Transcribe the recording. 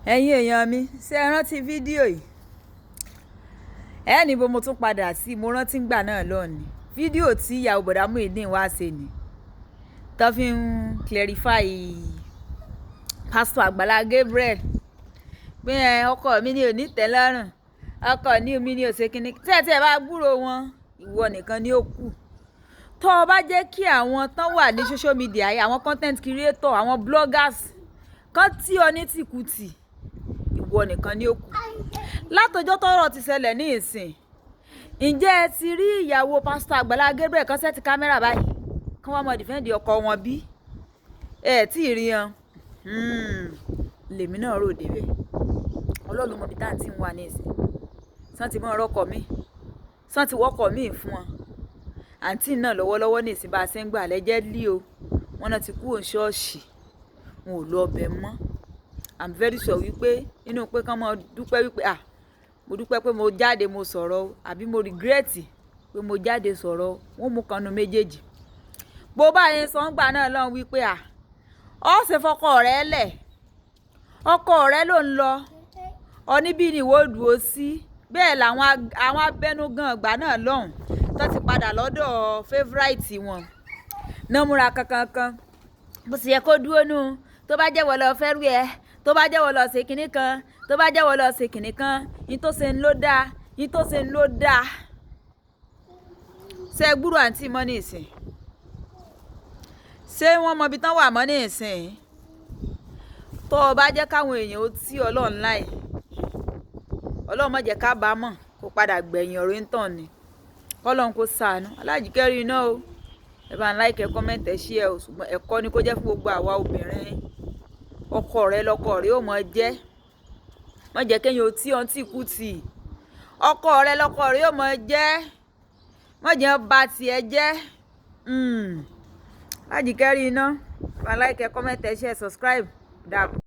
Ẹ̀yin èèyàn mi, ṣé ẹ rántí fídíò yìí? Ẹ ní bo mo tún padà sí, mo rántí ngbà náà lọ́hùn ni. Fídíò tí ìyàwó Bọ̀dá Muyideen wá ṣe ni. Tó fi ń clarify Pastor Àgbàlá Gabriel. Pé ẹ, ọkọ mi ni ò ní tẹ́lọ́rùn, ọkọ ní mi ni ò ṣe kíni. Tí ẹ tí ẹ bá gbúrò wọn, ìwọ nìkan ni ó kù. Tó o bá jẹ́ kí àwọn tán wà ní social media yìí, àwọn content creator, àwọn bloggers, kán tí ọ ní tìkùtì, ìwọ nìkan ni ó kù. Látọjọ́ tọ́rọ̀ ti ṣẹlẹ̀ ní ìsìn, ǹjẹ́ ẹ ti rí ìyàwó Pastor Àgbàlá Gabriel kan set camera báyìí? Kán wá mọ defend ọkọ wọn bí? Ẹ tí ì rí wọn. Lèmi náà rò débẹ̀. Ọlọ́run ló mọ ibi tá àǹtí ń wà ní ìsìn. Sán ti mọ́ ọ̀rọ̀kọ̀ mi. Sán ti wọ́kọ̀ mi fún wọn. Àǹtí náà lọ́wọ́lọ́wọ́ ní ìsìn bá a ṣe ń gbà allegedly o. Wọ́n náà ti kúrò ní ṣọ́ọ̀ṣì. Wọn ò lọ ọbẹ̀ mọ́. I'm very sure wípé nínú pé kán máa dúpẹ́ wípé à, mo dúpẹ́ pé mo jáde mo sọ̀rọ̀ o, àbí mo regret pé mo jáde sọ̀rọ̀ o. Wọ́n mú kan nu méjèèjì. Bó bá yẹn sọ ń gbà náà lọ́hùn wípé à, ó ṣe fọkọ rẹ lẹ̀. Ọkọ rẹ ló ń lọ. Ọ níbí ni ìwọ dúró sí. Bẹ́ẹ̀ làwọn àwọn abẹnugan ìgbà náà lọ́hùn tó ti padà lọ́dọ̀ favourite wọn. Ná múra kankankan. Bó ṣe yẹ kó dúró nù. Tó bá jẹ́ wọ́n lọ fẹ́ rú ẹ, tó bá jẹ́ wọ́n lọ ṣe kiní kan, tó bá jẹ́ wọ́n lọ ṣe kiní kan, ní tó ṣe ń ló dá, ní tó ṣe ń ló dá. Ṣé ẹ gbúrò àǹtí mọ́ ní ìsìn? Ṣé wọ́n mọ ibi tán wà mọ́ ní ìsìn? Tó o bá jẹ́ káwọn èèyàn ó tí Ọlọ́run láì, Ọlọ́run má jẹ́ ká bá mọ̀ kó padà gbẹ̀yìn ọ̀rọ̀ ń tàn ni. Kọ́lọ́run kó ṣàánú. Alájíkẹ́ rí iná o. Ẹ bá ń like, ẹ comment, ẹ share o. Ṣùgbọ́n ẹ̀kọ́ ni kó jẹ́ fún gbogbo àwa obìnrin. Ọkọ rẹ lọkọ rẹ ó mọ jẹ́. Má jẹ́ kéèyàn ó tí ọ́n tí kú tì. Ọkọ rẹ lọkọ rẹ ó mọ jẹ́. Má jẹ́ ba tiẹ̀ jẹ́. Alájíkẹ́ rí iná. Ẹ bá ń like, ẹ comment, ẹ share, subscribe. Dàbọ̀.